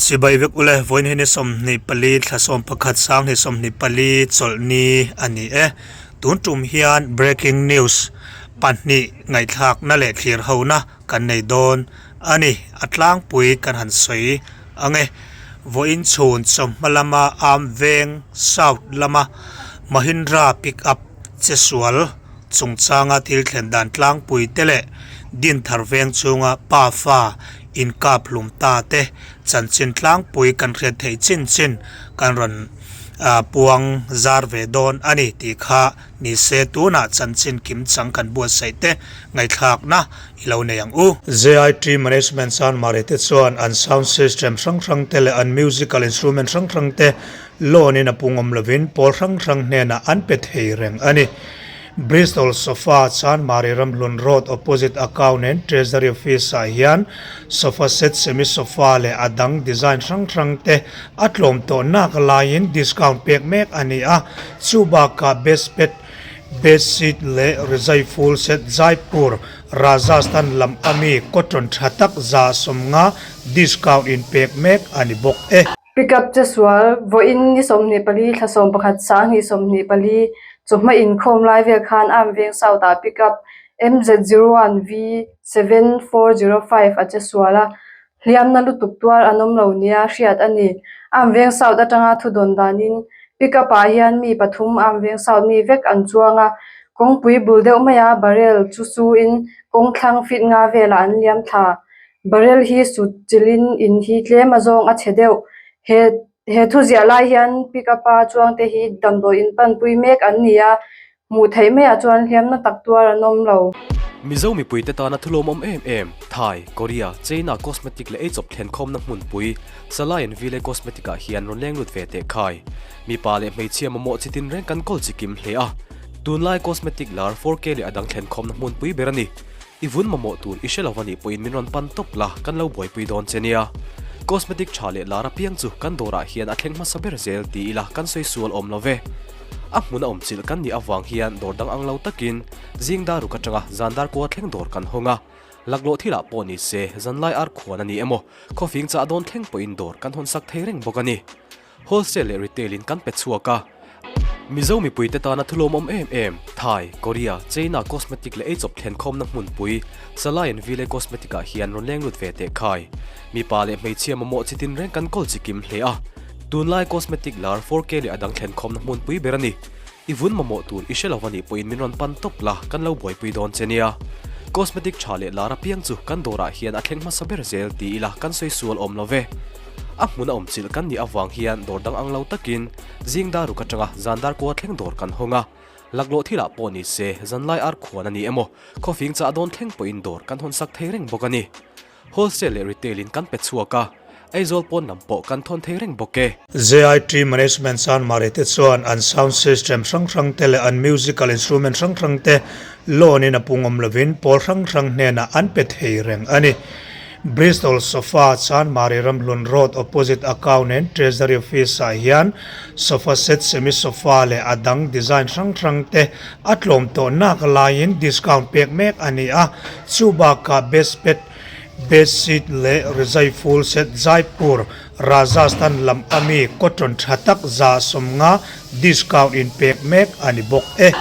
Chibai vek ule, vawiin hi ni 24 thla 11 sang ni 24 chawlhni a ni e. Tun tum hian breaking news pahnih ngaihthlakna leh thlir hona kan nei dawn a ni. A tlangpui kan han sawi ang e. Vawiin chhun chawhma lama Arm Veng South lama Mahindra pick up che sual chungchanga thil thlen dan tlangpui te leh Dinthar veng chhunga pa fa inkap hlum ta te chanchin tlangpui kan hriat theih chin chin kan rawn puang zar ve dawn a ni tih kha ni se tunah chanchin kim chang kan buatsaih te ngaihthlakna i lo nei ang u. JIT Management Chanmari te chuan an sound system hrang hrang te leh an musical instrument hrang hrang te Loan in a pungawm lovin pawl hrang hrang hnenah an pe thei reng a ni. Bristol Sofa Chanmari Ramhlun Road opposite Account and Treasury Office ah hian sofa set, semi sofa leh a dang design hrang hrang te a tlawm tawh nak laiin discount pek mek a ni a, chu bakah bedspet, bedsheet leh rizai full set Jaipur, Rajasthan lam ami cotton tha tak 150 discount in pek mek a ni bawk e. Pickup che sual vawiin ni 24 thla 11 sanghnih 24 chawhma inkhawm lai vel khan Arm Veng South ah pickup M Z01 V7405 a che sual a, hliamna lutuk tuar an awm lo nia hriat a ni. Arm Veng South atanga thudawn danin pickup ah hian mi pathum Arm Veng South mi vek an chuang a, kawngpui bul deuh maia barrel chu su in kawng thlang feet nga velah an liam thla. Barrel hi sut chilhin in hi tlem a zawng a chhe deuh. He he thu ziah lai hian pick up a chuang te hi damdawi in panpui mek an ni a, hmuh theih maiah chuan hliamna tak tuar an awm lo. Mizo mipuite tana thulawmawm em em, Thai, Korea, China cosmetic leh eichawp thlenkhawmna hmunpui, Salai and Vile Cosmetic ah hian rawn leng lut ve teh khai. Mipa leh hmeichhia mamawh chi tinreng kan kawl chikim hle a. Tunlai cosmetic lar 4K leh a dang thlenkhawmna hmunpui ber a ni. I vun mamawh tur i hre lo a nih pawhin min rawn pan tawp la, kan lo buaipui dawn che nia. Cosmetic tha leh lar apiang chu kan dawrah hian a thleng hmasa ber zel ti ila kan sawi sual awm lo ve. A hmun a awm chilh kan nih avang hian dawr dang ang lo takin zing dar ruk atanga zan dar kua thleng dawr kan hawng a. Laklawh thilah pawh ni se zanlai ar khuan a ni emaw khawfing chah dawn thleng pawhin dawr kan hawn sak thei reng bawk a ni. Wholesale leh retail in kan pe chhuak a. Mizo mipuite tana thulawmawm em em, Thai, Korea, China cosmetic leh eichawp thlenkhawmna hmunpui, Salai and Vile Cosmetic ah hian rawn leng lut ve teh khai. Mipa leh hmeichhia mamawh chi tinreng kan kawl chikim hle a. Tunlai cosmetic lar 4K leh a dang thlenkhawmna hmunpui ber a ni. I vun mamawh tur i hre lo a nih pawhin min rawn pan tawp la, kan lo buaipui dawn che nia. Cosmetic tha leh lar apiang chu kan dawrah hian a thleng hmasa ber zel ti ila kan sawi sual awm lo ve. A hmun a awm chilh kan nih avang hian dawr dang ang lo takin zing dar ruk atanga zan dar kua thleng dawr kan hawng a. Laklawh thilah pawh ni se zanlai ar khuan a ni emaw khawfing chah dawn thleng pawhin dawr kan hawn sak thei reng bawk a ni. Wholesale leh retail in kan pe chhuak a, Aizawl pawn lam pawh kan thawn thei reng bawk e. JIT Management Chanmari te chuan an sound system hrang hrang te leh an musical instrument hrang hrang te loan in a pungawm lovin pawl hrang hrang hnenah an pe thei reng a ni. Bristol Sofa Chanmari Ramhlun Road opposite Account and Treasury Office ah hian sofa set, semi sofa leh a dang design hrang hrang te a tlawm tawh nak laiin discount pek mek a ni a, chu bakah bedspet, bedsheet leh rizai full set Jaipur, Rajasthan lam ami cotton tha tak 150 discount in pek mek a ni bawk e.